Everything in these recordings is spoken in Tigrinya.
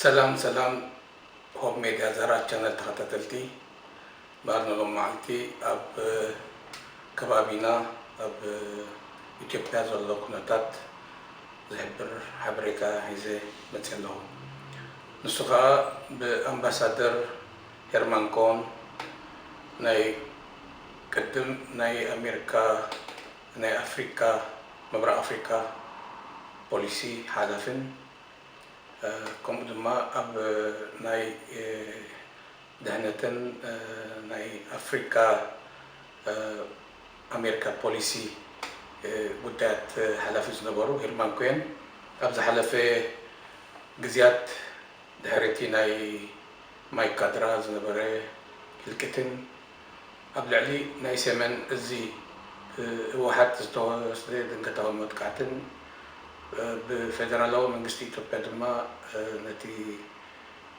ሰላም ሰላም፣ ሆፕ ሜድያ ዘራ ቻነል ተኸታተልቲ፣ እምበኣር ንሎም መዓልቲ ኣብ ከባቢና፣ ኣብ ኢትዮጵያ ዘሎ ኩነታት ዝሕብር ሓበሬታ ሒዘ መፅእ ኣለኹ። ንሱ ከዓ ብኣምባሳደር ሄርማን ኮን፣ ናይ ቅድም ናይ ኣሜሪካ፣ ናይ ኣፍሪካ፣ ምብራቕ ኣፍሪካ ፖሊሲ ሓላፍን፣ ከምኡ ድማ ኣብ ናይ ድሕነትን ናይ ኣፍሪካ ኣሜሪካ ፖሊሲ ጉዳያት ሓላፊ ዝነበሩ ሄርማን ኮሄን፣ ኣብ ዝሓለፈ ግዜያት፣ ድሕሪ እቲ ናይ ማይካድራ ዝነበረ ህልቂትን ኣብ ልዕሊ ናይ ሰሜን እዚ ህወሓት ዝተወስደ ድንገታዊ መጥቃዕትን ብፌደራላዊ መንግስቲ ኢትዮጵያ ድማ ነቲ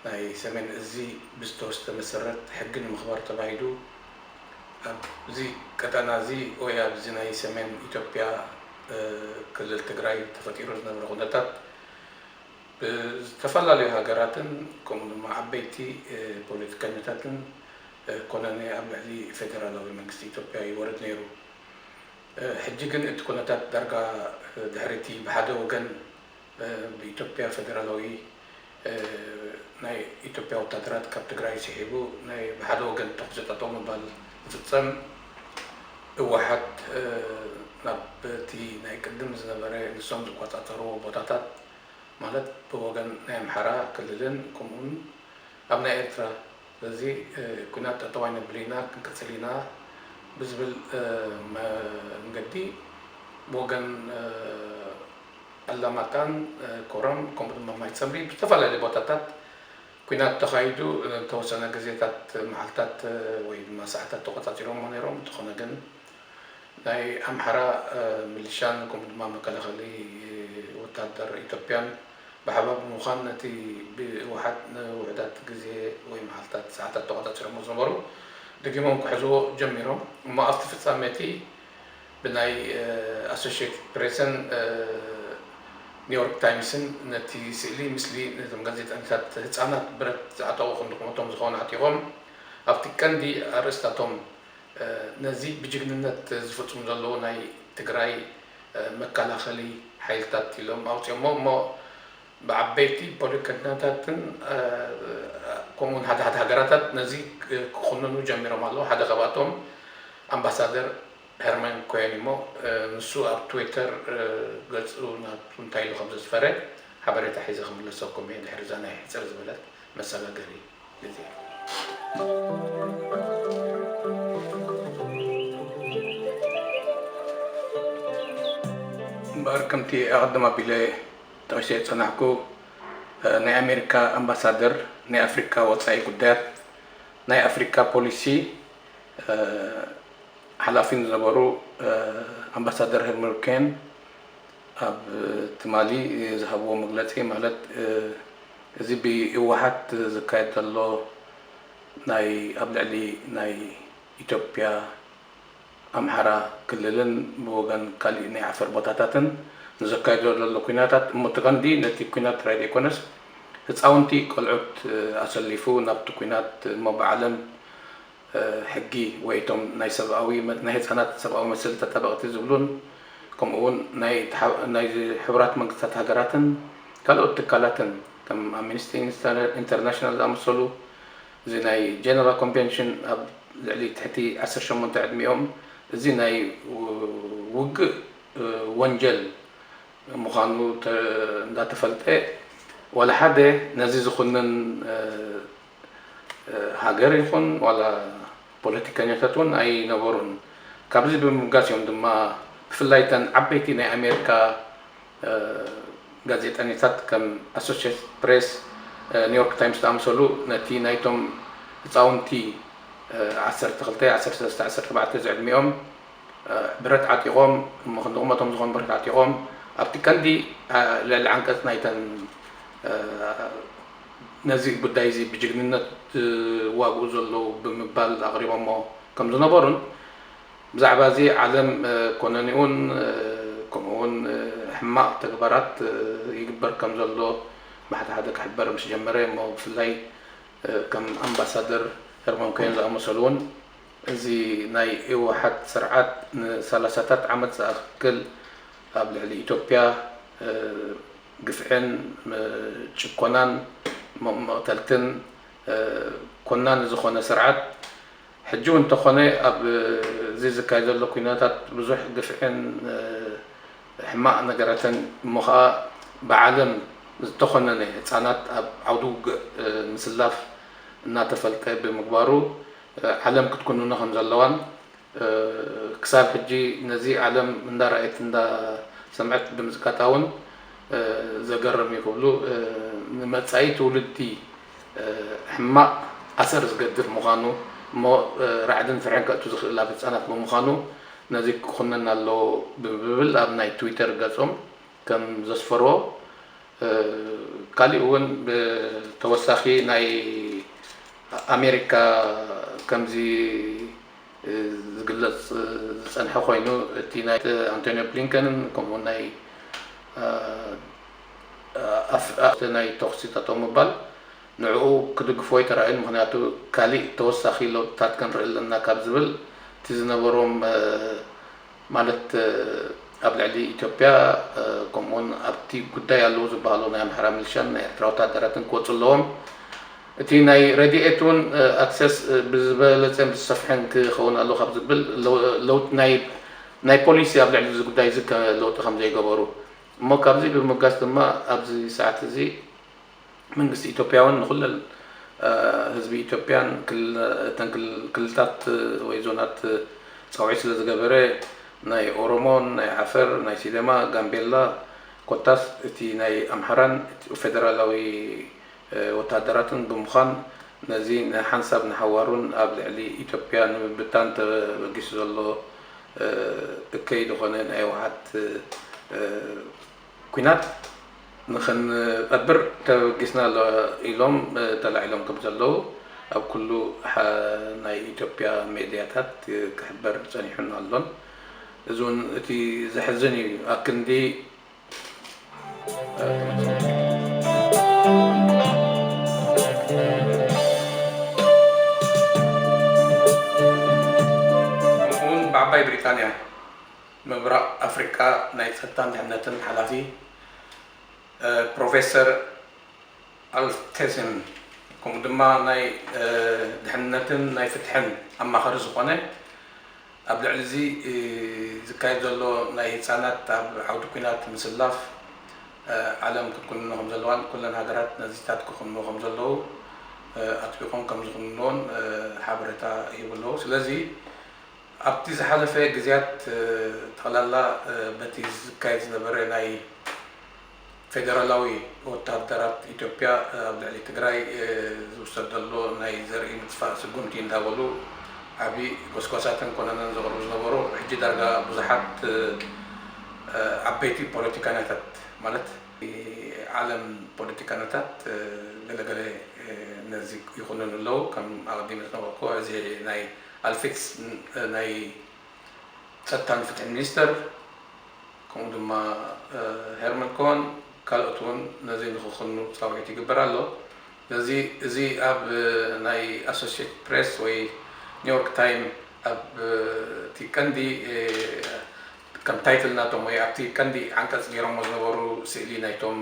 ናይ ሰሜን እዚ ብዝተወስደ መሰረት ሕጊ ንምኽባር ተባሂሉ ኣብዚ ቀጠና እዚ ወይ ኣብዚ ናይ ሰሜን ኢትዮጵያ ክልል ትግራይ ተፈጢሩ ዝነበረ ኩነታት ብዝተፈላለዩ ሃገራትን ከምኡ ድማ ዓበይቲ ፖለቲከኛታትን ኮነነ ኣብ ልዕሊ ፌደራላዊ መንግስቲ ኢትዮጵያ ይወርድ ነይሩ። ሕጂ ግን እቲ ኩነታት ዳርጋ ድሕሪ እቲ ብሓደ ወገን ብኢትዮጵያ ፌደራላዊ ናይ ኢትዮጵያ ወታደራት ካብ ትግራይ ስሒቡ ናይ ብሓደ ወገን ተኹሲ ጠጠው ምባል ዝፍፀም፣ ህወሓት ናብ እቲ ናይ ቅድም ዝነበረ ንሶም ዝቆፃፀርዎ ቦታታት ማለት ብወገን ናይ ኣምሓራ ክልልን ከምኡውን ኣብ ናይ ኤርትራ፣ ስለዚ ኩናት ጠጠው ኣይነብል ኢና ክንቅፅል ኢና ብዝብል መንገዲ ብወገን ኣላማጣን ኮረም ከምኡ ድማ ማይፀምሪ ብዝተፈላለዩ ቦታታት ኩናት ተኻይዱ ንተወሰነ ግዜታት መዓልታት ወይ ድማ ሰዓታት ተቆፃፂሮሞ ነይሮም። እንተኾነ ግን ናይ ኣምሓራ ምልሻን ከምኡ ድማ መከላኸሊ ወታደር ኢትዮጵያን ብሓባር ብምዃን ነቲ ብህወሓት ንውሑዳት ግዜ ወይ መዓልታት ሰዓታት ተቆፃፂሮሞ ዝነበሩ ደጊሞም ክሕዝዎ ጀሚሮም። እሞ ኣብቲ ፍፃሜ እቲ ብናይ ኣሶሽየትድ ፕሬስን ኒውዮርክ ታይምስን ነቲ ስእሊ፣ ምስሊ፣ ነቶም ጋዜጠኛታት ህፃናት ብረት ዝዓጠቑ ክንዲ ቁመቶም ዝኾኑ ዓጢቖም ኣብቲ ቀንዲ ኣርእስታቶም ነዚ ብጅግንነት ዝፍፅሙ ዘለዉ ናይ ትግራይ መከላኸሊ ሓይልታት ኢሎም ኣውፅኦሞ። እሞ ብዓበይቲ ፖለቲከኛታትን ከምኡውን ሓደ ሓደ ሃገራታት ነዚ ክኹንኑ ጀሚሮም ኣለዉ። ሓደ ካብኣቶም ኣምባሳደር ሄርማን ኮሄን እሞ ንሱ ኣብ ትዊተር ገፁ ናቱ እንታይ ኢሉ ከም ዘስፈረ ሓበሬታ ሒዘ ክምለሰኩም እየ ድሕሪ እዛ ናይ ሕፅር ዝበለት መሰጋገሪ ግዜ። እምበኣር ከምቲ ኣቐድም ኣቢለ ጠቒሰ ዝጸናሕኩ፣ ናይ ኣሜሪካ ኣምባሳደር ናይ ኣፍሪካ ወጻኢ ጉዳያት፣ ናይ ኣፍሪካ ፖሊሲ ሓላፊን ዝነበሩ ኣምባሳደር ሄርመን ኬን ኣብ ትማሊ ዝሃብዎ መግለጺ፣ ማለት እዚ ብህወሓት ዝካየድ ዘሎ ናይ ኣብ ልዕሊ ናይ ኢትዮጵያ ኣምሓራ ክልልን ብወገን ካሊእ ናይ ዓፈር ቦታታትን ንዘካይዶ ዘሎ ኲናታት፣ እሞ እቲ ቀንዲ ነቲ ኲናት ጥራይ ዘይኮነስ ህፃውንቲ ቆልዑት ኣሰሊፉ ናብቲ ኲናት እሞ ብዓለም ሕጊ ወይ እቶም ናይ ሰብኣዊ መ- ናይ ህፃናት ሰብኣዊ መሰል ተጣበቕቲ ዝብሉን ከምኡ እውን ናይ ተሓ- ናይ ሕቡራት መንግስታት ሃገራትን ካልኦት ትካላትን ከም ኣምነስቲ ኢንተርናሽናል ዝኣመሰሉ እዚ ናይ ጀነራል ኮንቬንሽን ኣብ ልዕሊ ትሕቲ ዓሰርተ ሸሞንተ ዕድሚኦም እዚ ናይ ውግእ ወንጀል ምዃኑ እንዳተፈልጠ ዋላ ሓደ ነዚ ዝኹንን ሃገር ይኹን ዋላ ፖለቲከኛታት እውን ኣይነበሩን። ካብዚ ብምብጋስ እዮም ድማ ብፍላይ እተን ዓበይቲ ናይ ኣሜሪካ ጋዜጠኛታት ከም ኣሶሽየትድ ፕሬስ፣ ኒውዮርክ ታይምስ ዝኣመሰሉ ነቲ ናይቶም ህፃውንቲ ዓሰርተ ክልተ፣ ዓሰርተ ሰለስተ፣ ዓሰርተ ኣርባዕተ ዝዕድሚኦም ብረት ዓጢቖም እሞ ክንዲ ቁመቶም ዝኾኑ ብረት ዓጢቖም ኣብቲ ቀንዲ ልዕሊ ዓንቀፅ ናይተን ነዚ ጉዳይ እዚ ብጅግንነት ዝዋግኡ ዘለዉ ብምባል ኣቕሪቦሞ ከም ዝነበሩን ብዛዕባ እዚ ዓለም ኮነኒውን ከምኡ እውን ሕማቕ ተግባራት ይግበር ከም ዘሎ ብሓደ ሓደ ክሕበር ምስ ጀመረ እሞ ብፍላይ ከም ኣምባሳደር ሄርሞን ኮሄን ዝኣመሰሉ እውን እዚ ናይ ህወሓት ስርዓት ንሰላሳታት ዓመት ዝኣክል ኣብ ልዕሊ ኢትዮጵያ ግፍዕን ጭኮናን መቕተልትን ኮናኒ ዝኾነ ስርዓት ሕጂ እውን እንተኾነ ኣብ እዚ ዝካየድ ዘሎ ኩነታት ብዙሕ ግፍዕን ሕማቕ ነገራትን እሞ ኸዓ ብዓለም ዝተኾነነ ህፃናት ኣብ ዓውዲ ውግእ ምስላፍ እናተፈልጠ ብምግባሩ ዓለም ክትኩንኖ ከም ዘለዋን ክሳብ ሕጂ ነዚ ዓለም እንዳረኣየት እንዳሰምዐት ብምፅቃጣ እውን ዘገርም እዩ ክብሉ ንመፃኢ ትውልዲ ሕማቕ ኣሰር ዝገድፍ ምዃኑ እሞ ራዕድን ፍርሕን ከእቱ ዝኽእል ኣብ ህፃናት ብምዃኑ ነዚ ክኹነን ኣለዎ ብምብል ኣብ ናይ ትዊተር ገፆም ከም ዘስፈርዎ ካሊእ እውን ብተወሳኺ ናይ ኣሜሪካ ከምዚ ዝግለፅ ዝፀንሐ ኮይኑ እቲ ናይ ኣንቶኒዮ ብሊንከንን ከምኡ ናይ ናይ ተኩሲ ጠጠው ምባል ንዕኡ ክድግፎ ኣይተራእዩን። ምክንያቱ ካሊእ ተወሳኺ ለውጥታት ክንርኢ ኣለና ካብ ዝብል እቲ ዝነበሮም ማለት ኣብ ልዕሊ ኢትዮጵያ ከምኡውን ኣብቲ ጉዳይ ኣለዉ ዝበሃሉ ናይ ኣምሓራ ሚሊሻን ናይ ኤርትራ ወታደራትን ክወፁ ኣለዎም። እቲ ናይ ረድኤት እውን ኣክሰስ ብዝበለፀን ብዝሰፍሐን ክኸውን ኣለዎ ካብ ዝብል ናይ ፖሊሲ ኣብ ልዕሊ እዚ ጉዳይ እዚ ለውጢ ከም ዘይገበሩ እሞ ካብዚ ብምብጋስ ድማ ኣብዚ ሰዓት እዚ መንግስቲ ኢትዮጵያ እውን ንኩለን ህዝቢ ኢትዮጵያን እተን ክልታት ወይ ዞናት ፃውዒት ስለ ዝገበረ ናይ ኦሮሞን ናይ ዓፈር ናይ ሲደማ ጋምቤላ ኮታስ እቲ ናይ ኣምሓራን ፌደራላዊ ወታደራትን ብምዃን ነዚ ንሓንሳብ ንሓዋሩን ኣብ ልዕሊ ኢትዮጵያ ንምብታን ተበጊሱ ዘሎ እከይ ዝኾነ ናይ ህወሓት ኲናት ንኽንቐብር ተበጊስና ኣሎ ኢሎም ተላዒሎም ከም ዘለዉ ኣብ ኩሉ ናይ ኢትዮጵያ ሜድያታት ክሕበር ጸኒሑን ኣሎን። እዚ እውን እቲ ዘሕዝን እዩ። ኣክንዲ ከምኡውን ብዓባይ ብሪጣንያ ምብራቕ ኣፍሪቃ ናይ ጸጥታን ድሕነትን ሓላፊ ፕሮፌሰር ኣልቴስን ከምኡ ድማ ናይ ድሕነትን ናይ ፍትሕን ኣማኸሪ ዝኾነ ኣብ ልዕሊ እዚ ዝካየድ ዘሎ ናይ ህፃናት ኣብ ዓውዲ ኲናት ምስላፍ ዓለም ክትኩንኖ ከም ዘለዋን ኩለን ሃገራት ነዚታት ክኹንኖ ከም ዘለዉ ኣጥቢቖም ከም ዝኹንንዎን ሓበሬታ ሂቡ ኣለዉ። ስለዚ ኣብቲ ዝሓለፈ ግዜያት ጠቕላላ በቲ ዝካየድ ዝነበረ ናይ ፌደራላዊ ወታደራት ኢትዮጵያ ኣብ ልዕሊ ትግራይ ዝውሰድ ዘሎ ናይ ዘርኢ ምጥፋእ ስጉምቲ እንዳበሉ ዓብዪ ጎስጓሳትን ኮነነን ዘቕርቡ ዝነበሩ ሕጂ ዳርጋ ብዙሓት ዓበይቲ ፖለቲካኛታት ማለት ዓለም ፖለቲካኛታት ገለገለ ነዚ ይኹንኑ ኣለዉ። ከም ኣቐዲመ ዝነበርኩ እዚ ናይ ኣልፊትስ ናይ ጸጥታን ፍትሕን ሚኒስተር ከምኡ ድማ ሄርመን ኮን ካልኦት እውን ነዚ ንክኹኑ ፃውዒት ይግበር ኣሎ። ስለዚ እዚ ኣብ ናይ ኣሶሽየትድ ፕሬስ ወይ ኒውዮርክ ታይም ኣብ እቲ ቀንዲ ከም ታይትል ናቶም ወይ ኣብቲ ቀንዲ ዓንቀፅ ገይሮሞ ዝነበሩ ስእሊ ናይቶም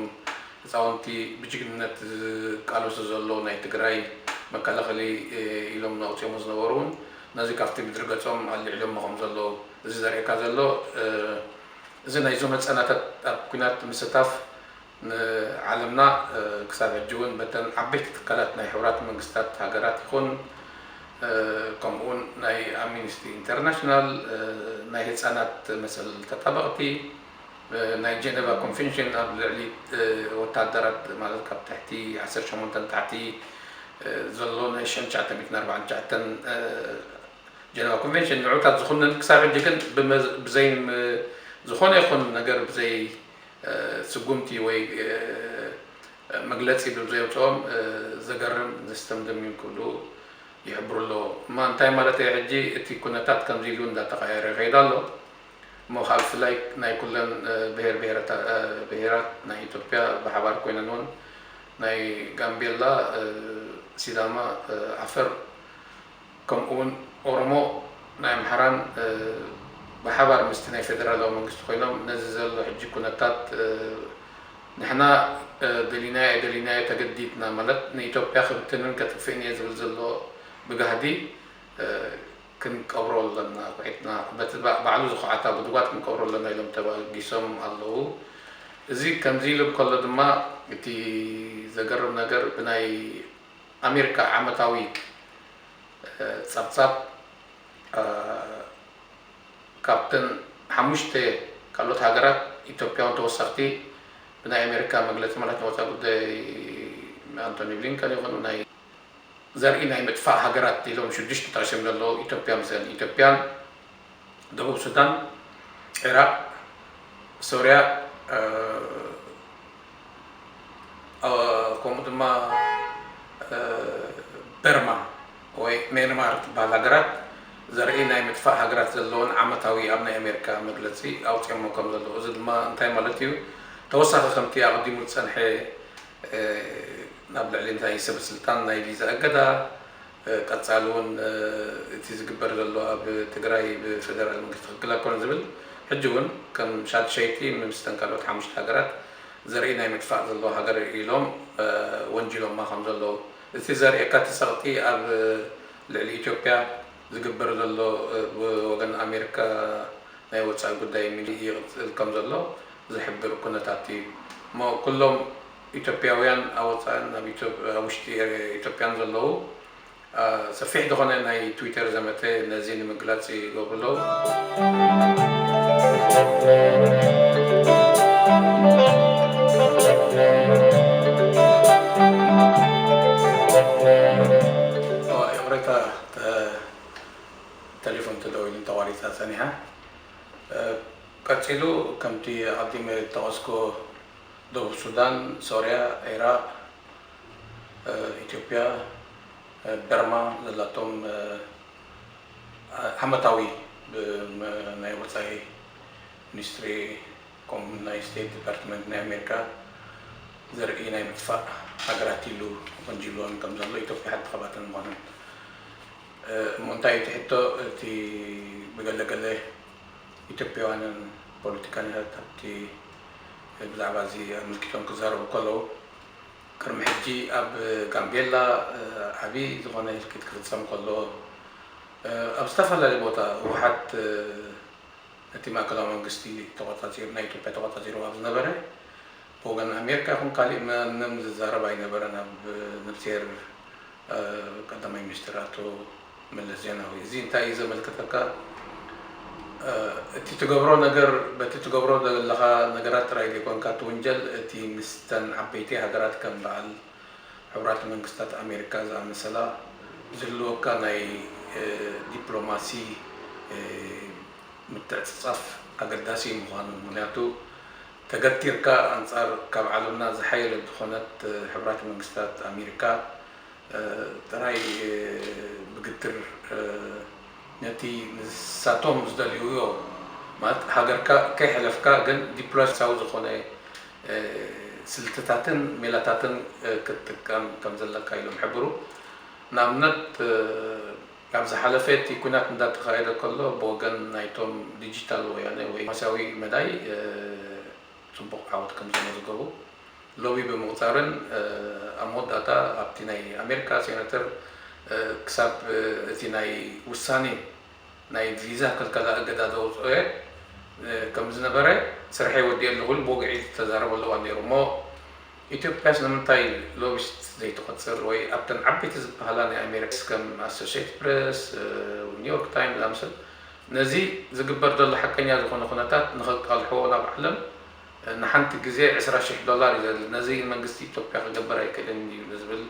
ህፃውንቲ ብጅግንነት ዝቃለሱ ዘሎ ናይ ትግራይ መከላኸሊ ኢሎም ኣውፅኦሞ ዝነበሩ እውን ነዚ ካብቲ ምድሪ ገፆም ኣልዒሎሞ ከም ዘለዉ እዚ ዘርእየካ ዘሎ እዚ ናይ ዞም ህፃናታት ኣብ ኩናት ምስታፍ ንዓለምና ክሳብ ሕጂ እውን በተን ዓበይቲ ትካላት ናይ ሕቡራት መንግስታት ሃገራት ይኹን ከምኡውን ናይ ኣምኒስቲ ኢንተርናሽናል ናይ ህፃናት መሰል ተጣበቕቲ ናይ ጀነቫ ኮንቨንሽን ኣብ ልዕሊ ወታደራት ማለት ካብ ትሕቲ ዓሰርተ ሸሞንተ ታሕቲ ዘሎ ናይ ሽሕን ትሽዓተ ሚእትን ኣርባዓን ትሽዓተን ጀነቫ ኮንቨንሽን ንዑታት ዝኹንን ክሳብ ሕጂ ግን ብዘይ ዝኾነ ይኹን ነገር ብዘይ ስጉምቲ ወይ መግለፂ ብዘየውፅኦም ዘገርም ዘስተምድም እዩ ክብሉ ይሕብሩ ኣለዎ። እማ እንታይ ማለት እዩ ሕጂ እቲ ኩነታት ከምዚ ኢሉ እንዳተቐየረ ይኸይድ ኣሎ። እሞ ካብ ብፍላይ ናይ ኩለን ብሄር ብሄራት ናይ ኢትዮጵያ ብሓባር ኮይነን እውን ናይ ጋምቤላ፣ ሲዳማ፣ ዓፈር፣ ከምኡ እውን ኦሮሞ፣ ናይ ኣምሓራን ብሓባር ምስቲ ናይ ፌደራላዊ መንግስቲ ኮይኖም ነዚ ዘሎ ሕጂ ኩነታት ንሕና ደሊናዮ ኣይደሊናዮ ተገዲድና፣ ማለት ንኢትዮጵያ ክብትንን ከጥፍእን እየ ዝብል ዘሎ ብጋህዲ ክንቀብሮ ኣለና። ኩዒትና በቲ ባዕሉ ዝኹዓታ ጉድጓድ ክንቀብሮ ኣለና ኢሎም ተባጊሶም ኣለዉ። እዚ ከምዚ ኢሉ እንከሎ ድማ እቲ ዘገርም ነገር ብናይ ኣሜሪካ ዓመታዊ ጸብጻብ ካብተን ሓሙሽተ ካልኦት ሃገራት ኢትዮጵያ እውን ተወሰኽቲ ብናይ ኣሜሪካ መግለፂ ማለት ናይ ወፃኢ ጉዳይ ኣንቶኒ ብሊንከን ይኹኑ ናይ ዘርኢ ናይ ምጥፋእ ሃገራት ኢሎም ሽዱሽተ ተጠቂሶም ዘለዉ ኢትዮጵያ ምስአን ኢትዮጵያን ደቡብ ሱዳን፣ ዒራቕ፣ ሶርያ፣ ከምኡ ድማ በርማ ወይ ሜንማር ትበሃል ሃገራት ዘርኢ ናይ ምጥፋእ ሃገራት ዘለውን ዓመታዊ ኣብ ናይ ኣሜሪካ መግለፂ ኣውፂኦሞ ከም ዘለዉ፣ እዚ ድማ እንታይ ማለት እዩ? ተወሳኺ ከምቲ ኣቕዲሙ ዝፀንሐ ናብ ልዕሊ እንታይ ሰበ ስልጣን ናይ ቪዛ እገዳ፣ ቀፃሊ እውን እቲ ዝግበር ዘሎ ኣብ ትግራይ ብፌደራል መንግስቲ ክክለከል ዝብል ሕጂ እውን ከም ሻድሸይቲ ምምስተን ካልኦት ሓሙሽተ ሃገራት ዘርኢ ናይ ምጥፋእ ዘለዎ ሃገር ኢሎም ወንጅሎማ ከም ዘለዉ፣ እቲ ዘርእየካ እቲ ሰቕጢ ኣብ ልዕሊ ኢትዮጵያ ዝግበር ዘሎ ብወገን ኣሜሪካ ናይ ወፃኢ ጉዳይ ሚኒ ይቕፅል ከም ዘሎ ዝሕብር ኩነታት እዩ። እሞ ኩሎም ኢትዮጵያውያን ኣብ ወፃእን ኣብ ውሽጢ ኢትዮጵያን ዘለዉ ሰፊሕ ዝኾነ ናይ ትዊተር ዘመተ ነዚ ንምግላፅ ይገብሩ ኣለዉ። ይቕሬታ፣ ተሌፎን ተደዊሉ ተቋሪፃ ፀኒሓ። ቀፂሉ ከምቲ ኣቐዲመ ዝጠቐስኩ ደቡብ ሱዳን፣ ሶርያ፣ ዒራቕ፣ ኢትዮጵያ፣ በርማ ዘላቶም ዓመታዊ ብናይ ወፃኢ ሚኒስትሪ ከምኡ ናይ ስቴት ዲፓርትመንት ናይ ኣሜሪካ ዘርኢ ናይ ምጥፋእ ሃገራት ኢሉ ወንጂልዎን ከም ዘሎ ኢትዮጵያ ሓንቲ ካብኣተን ምዃነን እሞ እንታይ እዩ እቲ ሕቶ? እቲ ብገለገለ ኢትዮጵያውያንን ፖለቲካኛታት ኣብቲ ብዛዕባ እዚ ኣመልኪቶም ክዛረቡ ከለዉ ቅድሚ ሕጂ ኣብ ጋምቤላ ዓብዪ ዝኾነ ህልቂት ክፍፀም ከሎ ኣብ ዝተፈላለየ ቦታ ህወሓት ነቲ ማእከላዊ መንግስቲ ተቆፃፂሩ ናይ ኢትዮጵያ ተቆፃፂሩ ኣብ ዝነበረ ብወገን ኣሜሪካ ይኹን ካሊእ ማንም ዝዛረብ ኣይነበረን ኣብ ነብስሄር ቀዳማይ ሚኒስትር ኣቶ መለስ ዜናዊ። እዚ እንታይ እዩ ዘመልክተካ? እቲ ትገብሮ ነገር በቲ ትገብሮ ዘለኻ ነገራት ጥራይ ዘይኮንካ ትውንጀል እቲ ምስተን ዓበይቲ ሃገራት ከም በዓል ሕቡራት መንግስታት ኣሜሪካ ዝኣመሰላ ዝህልወካ ናይ ዲፕሎማሲ ምትዕፅፃፍ ኣገዳሲ ምዃኑ ምክንያቱ ተገቲርካ ኣንፃር ካብ ዓለምና ዝሓየለት ዝኾነት ሕቡራት መንግስታት ኣሜሪካ ጥራይ ብግትር ነቲ ንሳቶም ዝደልይዎ ማለት ሃገርካ ከይሕለፍካ ግን ዲፕሎማሲያዊ ዝኾነ ስልትታትን ሜላታትን ክትጥቀም ከም ዘለካ ኢሎም ሕብሩ። ንኣብነት ኣብ ዝሓለፈ እቲ ኩናት እንዳተኻየደ ከሎ ብወገን ናይቶም ዲጂታል ወያነ ወይ ማስያዊ መዳይ ፅቡቕ ዓወት ከም ዘመዝገቡ ሎቢ ብምቑፃርን ኣብ መወዳእታ ኣብቲ ናይ ኣሜሪካ ሴናተር ክሳብ እቲ ናይ ውሳኔ ናይ ቪዛ ክልከላ እገዳ ዘውፅኦ ከም ዝነበረ ስርሐይ ወዲኤ ኣለኹ ኢሉ ብወግዒ ዝተዛረበሉ እዋን ነይሩ እሞ ኢትዮጵያስ ንምንታይ ሎቢስት ዘይትቆፅር ወይ ኣብተን ዓበይቲ ዝበሃላ ናይ ኣሜሪካ ከም ኣሶሽየትድ ፕሬስ፣ ኒውዮርክ ታይምስ ዝኣመሰሉ ነዚ ዝግበር ዘሎ ሓቀኛ ዝኾነ ኩነታት ንኸቃልሕዎ ናብ ዓለም ንሓንቲ ግዜ ዕስራ ሽሕ ዶላር እዩ ዘድሊ። ነዚ መንግስቲ ኢትዮጵያ ክገብር ኣይክእልን እዩ ንዝብል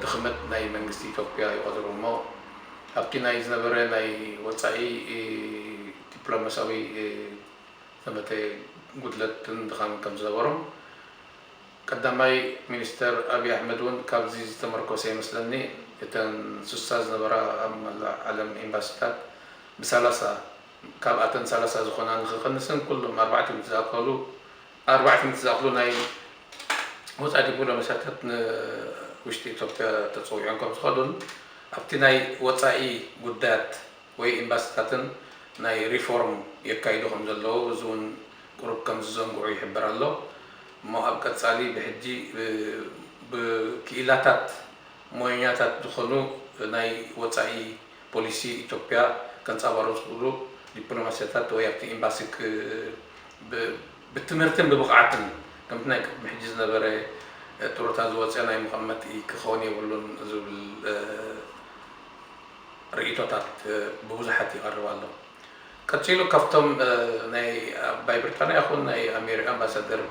ድኽመት ናይ መንግስቲ ኢትዮጵያ ይቆፅሩ እሞ ኣብቲ ናይ ዝነበረ ናይ ወፃኢ ዲፕሎማሲያዊ ዘመተ ጉድለትን ድኻምን ከም ዝነበሮም ቀዳማይ ሚኒስተር ኣብይ ኣሕመድ እውን ካብዚ ዝተመርኮሰ ይመስለኒ እተን ስሳ ዝነበራ ኣብ መላእ ዓለም ኤምባሲታት ብሰላሳ ካብኣተን ሰላሳ ዝኾና ንክቕንስን ኩሎም ኣርባዕተ ሚእቲ ዝኣከሉ ኣርባዕተ ሚእቲ ዝኣክሉ ናይ ወፃኢ ዲፕሎማሲያታት ንውሽጢ ኢትዮጵያ ተፀዊዖም ከም ዝኸዱን ኣብቲ ናይ ወፃኢ ጉዳያት ወይ ኤምባሲታትን ናይ ሪፎርም የካይዱ ከም ዘለዉ እዚ እውን ቁሩብ ከም ዝዘንግዑ ይሕበር ኣሎ። እሞ ኣብ ቀፃሊ ብሕጂ ብክኢላታት ሞያኛታት ዝኾኑ ናይ ወፃኢ ፖሊሲ ኢትዮጵያ ከንፃባሩ ዝኽእሉ ዲፕሎማሲያታት ወይ ኣብቲ ኤምባሲ ብትምህርትን ብብቕዓትን ከምቲ ናይ ቅድሚ ሕጂ ዝነበረ ጡረታ ዝወፀ ናይ መቐመጢ ክኸውን የብሉን ዝብል ርእቶታት ብብዙሓት ይቐርብ ኣሎ። ቀፂሉ ካብቶም ናይ ኣባይ ብሪጣንያ ይኹን ናይ ኣሜሪካ ኣምባሳደር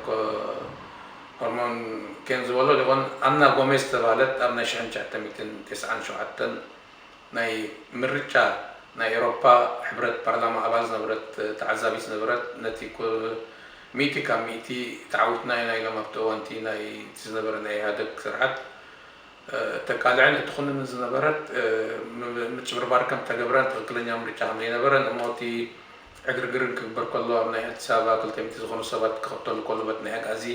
ሆርሞን ኬን ዝበሎ ሊኾን ኣና ጎሜዝ ዝተባህለት ኣብ ናይ ሽሕን ትሽዓተ ሚእትን ተስዓን ሸውዓተን ናይ ምርጫ ናይ ኤሮፓ ሕብረት ፓርላማ ኣባል ዝነበረት ተዓዛቢት ዝነበረት ነቲ ሚእቲ ካብ ሚእቲ ተዓዊትና ኢና ኢሎም ኣብቲ እዋንቲ ናይ ዝነበረ ናይ ኢህኣደግ ስርዓት ተቃልዐን እትኹንን ዝነበረት ምጭብርባር ከም ተገብረን ትኽክለኛ ምርጫ ከም ዘይነበረን እሞ እቲ ዕግርግርን ክግበር ከሎ ኣብ ናይ ኣዲስ ኣበባ ክልተ ሚእቲ ዝኾኑ ሰባት ክቕተሉ ከሎ በት ናይ ኣግኣዚ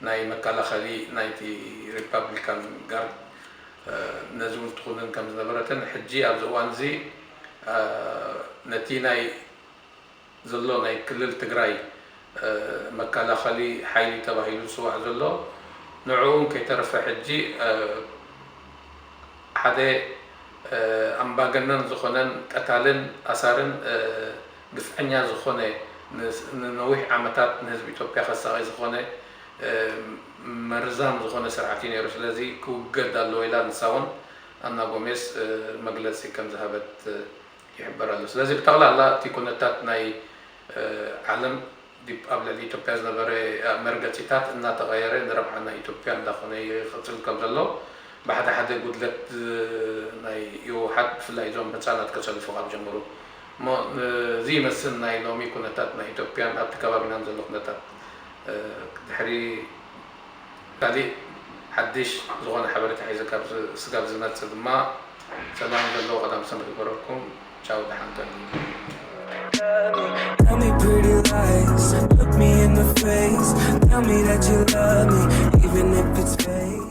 ናይ መከላኸሊ ናይቲ ሪፓብሊካን ጋርድ ነዚ እውን ትኹንን ከም ዝነበረትን ሕጂ ኣብዚ እዋን እዚ ነቲ ናይ ዘሎ ናይ ክልል ትግራይ መከላኸሊ ሓይሊ ተባሂሉ ዝፅዋዕ ዘሎ ንዕኡ እውን ከይተረፈ ሕጂ ሓደ ኣምባገነን ዝኾነን ቀታልን ኣሳርን ግፍዐኛ ዝኾነ ንነዊሕ ዓመታት ንህዝቢ ኢትዮጵያ ከሳቒ ዝኾነ መርዛም ዝኾነ ስርዓት እዩ ነይሩ። ስለዚ ክውገድ ኣለዎ ኢላ ንሳ እውን ኣና ጎሜስ መግለፂ ከም ዝሃበት ይሕበር ኣሎ። ስለዚ ብጠቕላላ እቲ ኩነታት ናይ ዓለም ኣብ ልዕሊ ኢትዮጵያ ዝነበረ መርገፂታት እናተቐየረ ንረብሓ ናይ ኢትዮጵያ እንዳኾነ ይቕፅል ከም ዘሎ ብሓደ ሓደ ጉድለት ናይ ህወሓት ብፍላይ እዞም ህፃናት ከሰልፉ ካብ ጀምሩ እሞ እዚ ይመስል ናይ ሎሚ ኩነታት ናይ ኢትዮጵያን ኣብቲ ከባቢናን ዘሎ ኩነታት ድሕሪ ካሊእ ሓድሽ ዝኾነ ሓበሬታ ሒዘ ስጋብ ዝመፅእ ድማ ሰላም ዘለዎ ቀዳም ሰንበት ይግበረልኩም። ቻው፣ ደሓን ቀኒ። Tell me pretty lies, look me in the face. Tell me that you love me, even if it's fake.